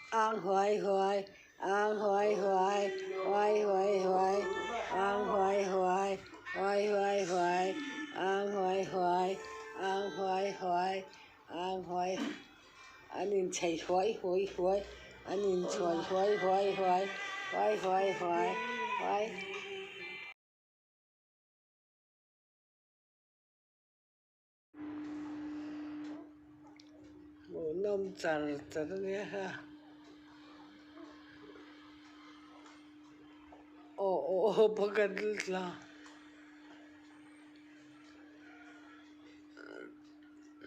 Ang huai huai ang huai huai huai huai huai ang huai huai huai huai huai ang huai huai ang huai huai ang huai an inchei huai huai huai an inchhuai huai huai huai huai huai huai huai. Hmuhnawm char char a nia ha. Aw aw aw pakhat tla.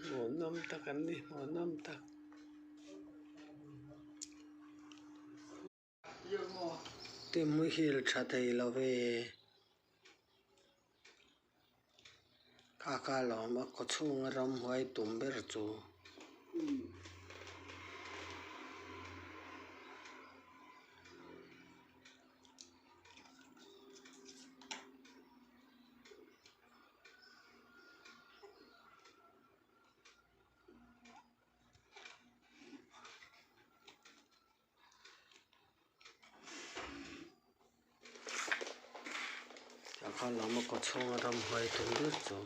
Hmuhnawm tak an ni hmuhnawm tak. Ti muhil tha thei lo ve. Kha kha lawm a kaw chhunga ramhuai tum ber chu. Tah khan lama kaw chhunga ramhuai tum ber chu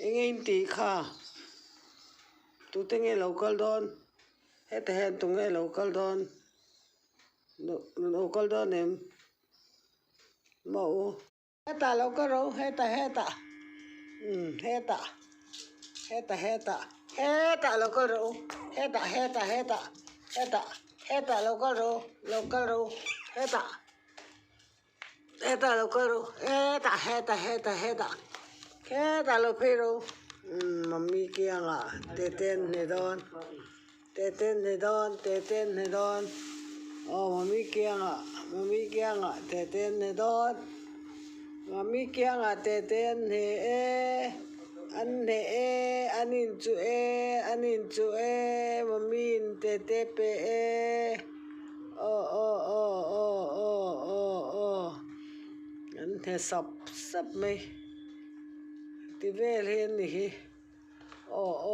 eng nge in tih kha tute nge lo kal dawn heta hian tunge lo kal dawn lo kal dawn em maw u. Hetah lo ka ro, hetah hetah umm hetah hetah hetah hetah lo kal rawh u hetah hetah hetah hetah hetah lo kal rawh u lo kal rawh u hetah hetah lo kal rawh u hetah hetah hetah hetah hetah lo phei rawh u umm mummy kiangah tete an hne dawn tete an hne dawn tete an hne dawn aw mummy kiangah mummy kiangah tete an hne dawn mummy kiangah tete an hne e an hne e an inchuh e an inchuh e mummy in tete pe e aw aw aw aw aw aw aw an hne sap sap mai ti vel hi a ni hi aw aw.